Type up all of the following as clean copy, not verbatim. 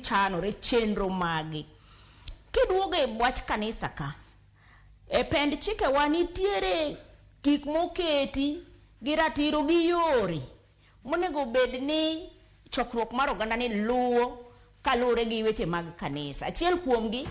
gichanore chenro maggi. Kiduogo e wach kanisa ka, e pend chikewa nitiere gik moketi gi ratiro gi yore monego bed ni chokruok mar oganda ni luwo kaluwore gi weche mag kanisa. Achiel kuomgi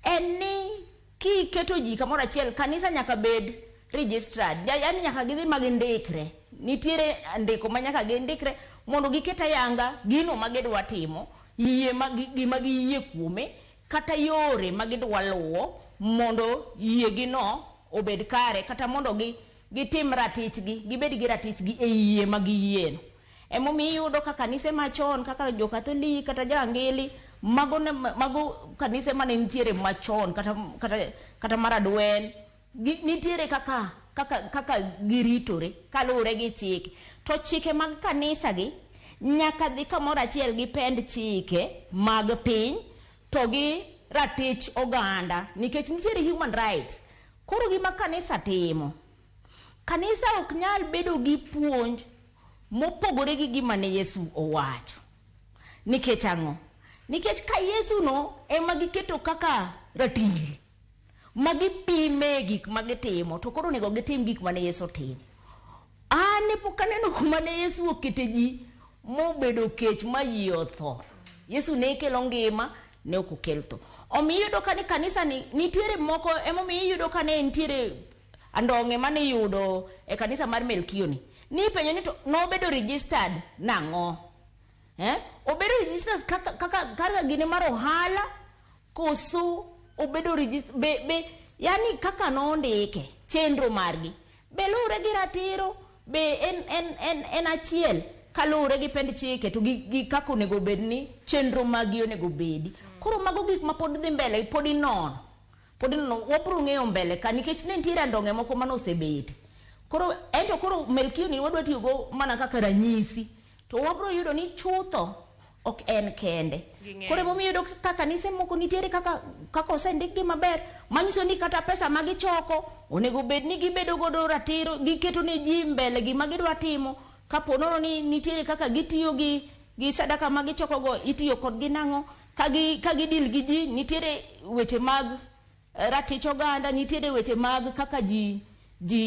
en ni kiketo ji kamoro achiel, kanisa nyaka bed registered, yaani nyaka gidhi ma gindikre. Nitiere ndiko ma nyaka gindikre mondo giket ayanga gino ma gidwa timo, yie ma gima giyie kuome, kata yore ma gidwa luwo mondo yie gi no obed kare, kata mondo gi gitim ratichgi, gibed gi ratichgi e yie ma giyieno. Emomiyo iyudo ka kanise machon kaka jo Katholik kata jo Angili, mago, ne, mago kanise mane nitiere machon kata, kata, kata mar adwen, gi, nitiere kaka, kaka, kaka giritore kaluwore gi chike. To chike mag kanisa gi nyaka dhi kamoro achiel gi pend chike mag piny to gi ratich oganda, nikech nitiere human rights. Koro gima kanisa timo, kanisa ok nyal bedo gi puonj mopogore gi gima ne Yesu owacho. Nikech ang'o? Nikech ka Yesu no ema giketo kaka ratil ma gipime gik ma gitimo, to koro onego gitim gik mane Yesu otimo. An ne pok aneno kuma ne Yesu okete ji mobedo kech ma ji otho. Yesu ne kelo ngima, ne ok okel tho. Omiyo iyudo ka ni kanisa ni nitiere moko, emomiyo iyudo ka ne nitiere andong'e mane iyudo e kanisa mar Melkio ni. Ni ipenjo ni to nobedo registered nang'o? Eh? Obedo registered kaka, kaka, kaka gine mar ohala koso obedo registered be, be yani kaka nondike chenro margi be luwre gi ratiro be en, en, en, en achiel kaluwre gi pend chike to gi, gi kaka onego bed ni chenro maggi onego bedi. Koro mago gik ma pod dhi mbele, pod inono, pod inono, wabro ng'eyo mbele ka nikech ne nitiere andong'e moko mane osebete. Koro ento koro Melkio ni wadwa tiyogo mana kaka ranyisi to wabro yudo ni chutho ok en kende. Ging'eny. Koro emomiyo iyudo ka kanise moko nitiere kaka, kaka osendikgi maber, manyiso ni kata pesa ma gichoko onego bed ni gibedo godo ratiro, giketo ne ji mbele gima gidwa timo. Kapo nono ni nitiere kaka gitiyo gi, gi sadaka ma gichoko go, itiyo kodgi nang'o, ka gi, ka gidil gi ji, nitiere weche mag ratich oganda, nitiere weche mag kaka ji, ji